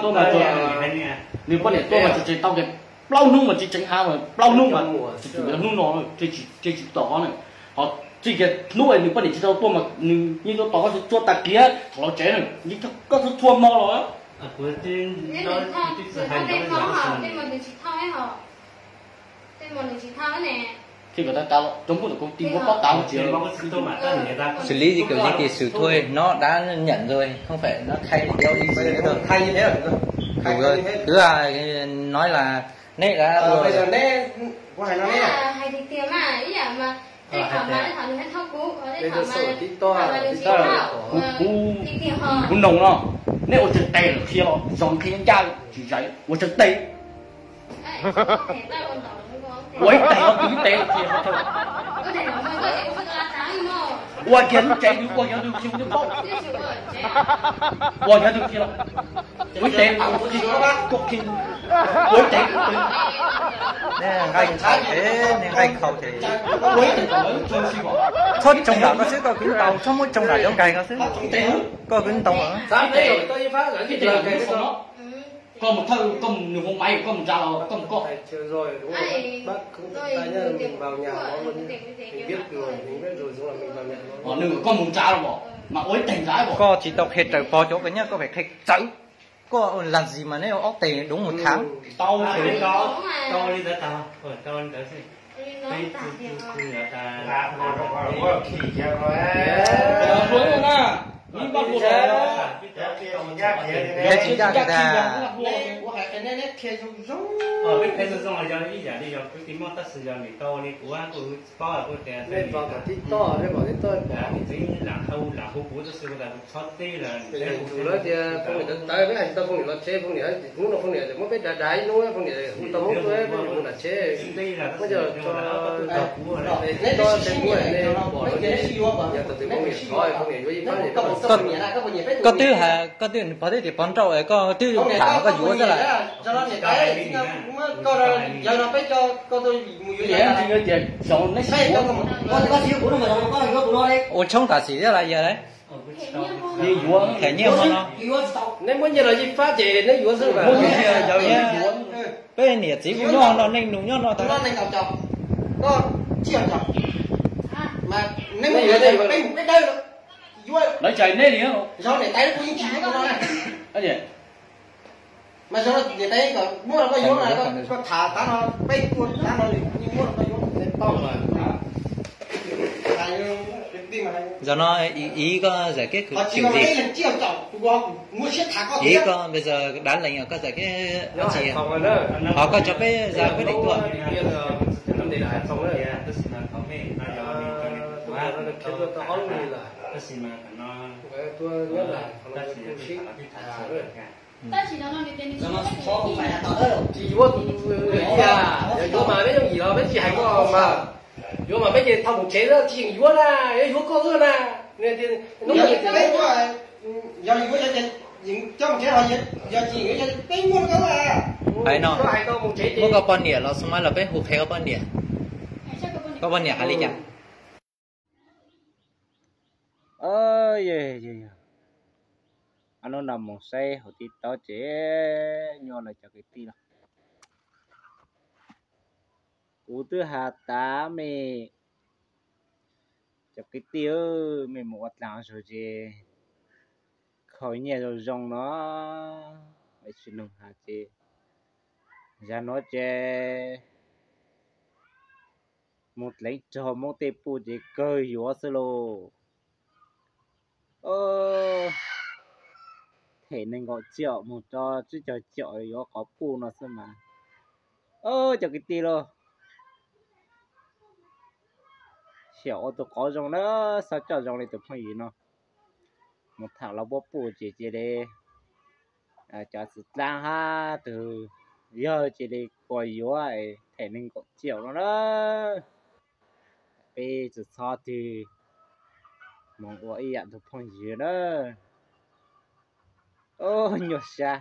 Tuaj mas, nws poj niam tuaj mas tseem tau kiag plaub hnub mas tsis tseev hav mas plaub hnub mas, tsis tau hnub no, tsis tau na. Ho txij kiag hnub nws poj niam tsis tau tuaj mas nws yeej tuaj tos koj txhua tag kis thaum los tsev na, yeej koj txhua txhua hmo los. Khi cov tab tab los cov npua tom kau ti muab pob tav ua txiv. Xử lý như kiểu gì thì xử thôi, nó đã nhận rồi, không phải nó thay theo ý gì nữa đâu. Cứ nói là neb đã ua rồi. Kuv, kuv noog no, neb ua tsev tes lawm qhia los zoo qhia ncaj tsis zais ua tsev tes. Ua ib tes los tus ib tes. Ua kiag lub tsev ua kiag tus kiag ua paub. Ua kiag tus kiag los ua ib tes, ua ib tes. Nqaij khau ces, nqaij khau ces. Txhob tsoo nram koj xwb, koj kwv ntaus, txhob muab tsoo nram cov nkais ko xwb. Koj kwv ntaus. Koj mus thawj, koj mus nws hu maiv, koj mus tsa los koj mus koj. Nws koj mus tsa los mas ua ib teg ntsa los. Koj tsis tau qhia raws pog cov koj nyob, koj pheej qhia txawv. Koj làm gì mà neb ua ob teg đúng một tháng. Tau li ntawd, tau li ntawd xwb. Neb tsis ncaj tiag. Peb qhia zoo zoo los yog ib yam li yog kwv tij muaj tab sis yog nws tau li kuv kuj paub kuj tias nej pom kom tib toj, nej pom tib toj pom. Nws tseem lam hu lam hu kuv tab sis kuv tias kuv txhob teb lawm. Nws tus lawv tias phooj ywg tawv tawv, peb hais tsis tau phooj ywg los tsev, phooj ywg hnub no phooj ywg muab peb dav dav ib hnub, phooj ywg hu tau Hmoob tuaj peb mus nram tsheb. Muab coj tso, neb tso tes kuv, neb pom los neb sib yuav, yog tau tus phooj ywg thov phooj ywg yuav ib pab. Koj twb, koj twb pog twb tias pog nrauj, koj twb tham koj yuav xwb las. Ua tshoob tam sim thiab las yog. Them nyiaj hmo no. Neb muab nyiaj los ib fab ces neb yuav xwb. Peb niam txiv kuj nyob no, neej nus nyob no tas. Lawv tsis hais neb li. Giờ nó ý, ý có giải quyết kiểu gì? Ý có bây giờ đáng lành rồi có giải quyết gì? Họ có cho peb ra quyết định tuaj. Tab sis mas no, tab sis yog tus tham los twb tham txog lawm thiab. Tsis yuav tus, yog yuav mas peb yooj yim los peb tsis hais koj mas. Yuav mas peb ces thauj mus tsev lawm tsis yeem yuav na, yuav yuav koj ua na. Yog yuav, yog coj mus tsev, yog tsis yeem yuav, peb muaj koj na. Hais no, muab koj poj niam los xub mab los peb hu qhia koj poj niam. Koj poj niam hais li cas? Hnub no mus saib hauv TikTok ces nyuaj lawm cov kwv tij los. Kuv twb has tas mej, cov kwv tij, mej mus ua dlaag zug ces khaws nyiaj zoo zoo no, tsis noog has ces zag nuav ces mus dleev rog Moob tej puj ces kawg yuav xwb lauj. Them nees nkaum triệu mus rau tsib caug triệu yuav qhov puj no xwb mas. Cov kwv tij lauj, xyaum ua tus qauv zoo na, xav coj zoo li tus phooj ywg no mus tham los puab puj ces cia li cov xwm dlaab hab tus yawg cia li kua yuav them nees nkaum triệu no na. Peb tsis txhob twg mus ua ib yam tus phooj ywg na. Nyuaj sab.